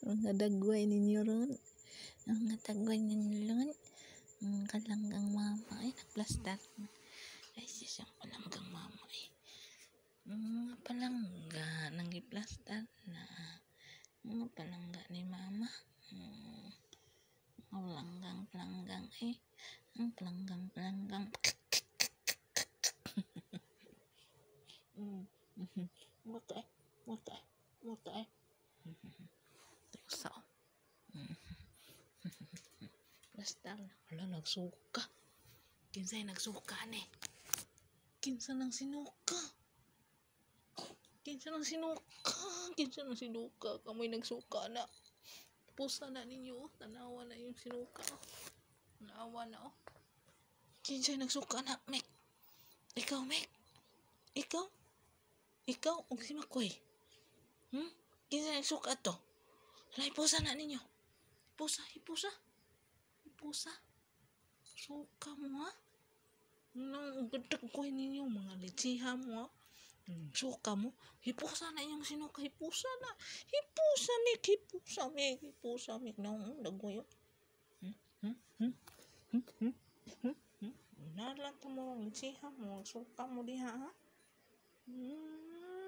Mga dagway ninyo ron. Mga dagway ninyo ron. Ang kalanggang mama ay nagplastar na. Ay, sis, ang palanggang mama ay. Mga palangga, nang giplastar na. Mga palangga ni mama. Mga palanggang palanggang eh. Ang palanggang palanggang. Muta eh. Muta eh. Muta eh. Sa Plastar na. Wala, nagsuka. Kinsay nagsuka ni? Kinsa nang sinuka? Kinsa nang sinuka? Kinsa nang sinuka? Kamoy nagsuka na. Pusa na ninyo. Oh. Tanawa na yung sinuka. Oh. Tanawa na oh. Kinsay nagsuka na, Mek? Ikaw, Mek? Ikaw? Ikaw? Og si Makoy? Hmm? Kinsa nagsuka to? Hala, ipusa na ninyo. Ipusa, ipusa. Ipusa. Suka mo ha? Nang gadag ko ninyo, mga litsiha mo ha? Suka mo. Hipusa na inyong sinuka. Hipusa na. Hipusa, Mek. Hipusa, Mek. Hipusa, Mek. Naong, dagway. Hmm? Hmm? Hmm? Hmm? Hmm? Hmm? Hmm? Nalang mo, litsiha mo. Suka mo diha ha? Hmm.